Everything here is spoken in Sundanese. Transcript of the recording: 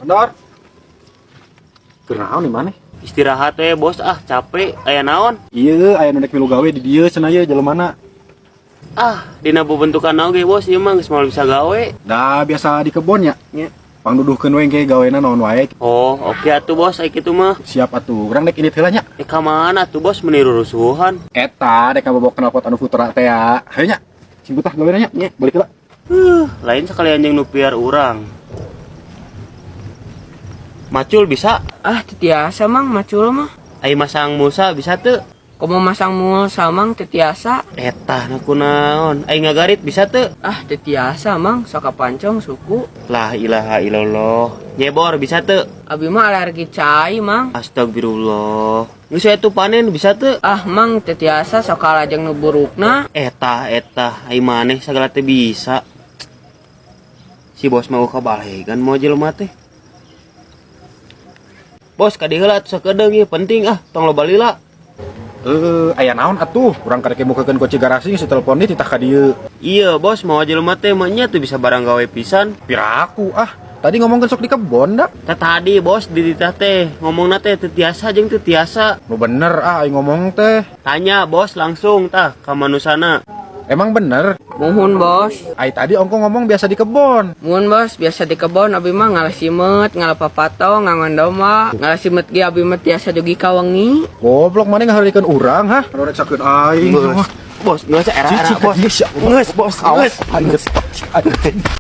Mandor. Kunaon nih maneh? Istirahat we, Bos, ah, capek. Aya naon? Iya, aya nu rek milu gawe di dieu cenah ieu jelemana. Ah, dina bentukan oge, Bos, ieu mah geus moal bisa gawe. Da biasa di kebon ya. Nya. Pangduduhkeun we engke gawena naon wae. Oh, oke atuh, Bos, ai kitu mah. Siap atuh. Urang rek indit heula nya. Eh, ka mana atuh, Bos, meni rurusuhan? Eta rek ngabawa knalpot anu Futura teh ya. Hayu nya. Sing betah gawena nya. Nya, balik heula. Lain sekalian jeung nu piar urang. Macul bisa? Ah, teu tiasa, Mang, macul mah. Ai masang mulsa bisa teu? Komo masang mulsa, Mang, teu tiasa. Eta na kunaon? Ai ngagarit bisa teu? Ah, teu tiasa, Mang, sok kapancong suku. La ilaha illallah. Nyebor bisa teu? Abi mah alergi cai, Mang. Astagfirullah. Geus atuh, panen bisa teu? Ah, Mang, teu tiasa, sok kalah jeung nu burukna. Eta eta ai maneh sagala teu bisa. Si bos mau kabalegan mau jelema teh. Bos, kadieu heula atuh sakedeung ieu penting ah, tong loba lila. Eh, aya naon atuh? Urang karek mukakeun kunci garasi geus telepon titah ka dieu. Iya, Bos, mau jelema teh mah nya tuh bisa barang gawe pisan. Piraku ah. Tadi ngomongkeun sok di kebon da. Tah tadi, Bos, di ditah teh ngomongna teh teu tiasa jeung teu tiasa. Nu bener ah aing ngomong teh. Tanya, Bos, langsung tah ka manusana. Emang bener? Muhun, Bos. Ai tadi ongko ngomong biasa di kebon. Muhun, Bos, biasa di kebon abi mah ngala simeut, ngala papato, ngangon domba, ngala simeut ge abi mah tiasa dugi ka wengi. Goblok, maneh ngaheurikeun urang, hah? Anu rek sakeun aing. Bos, geus era-era, Bos. Geus, Geus, Bos, geus. Geus.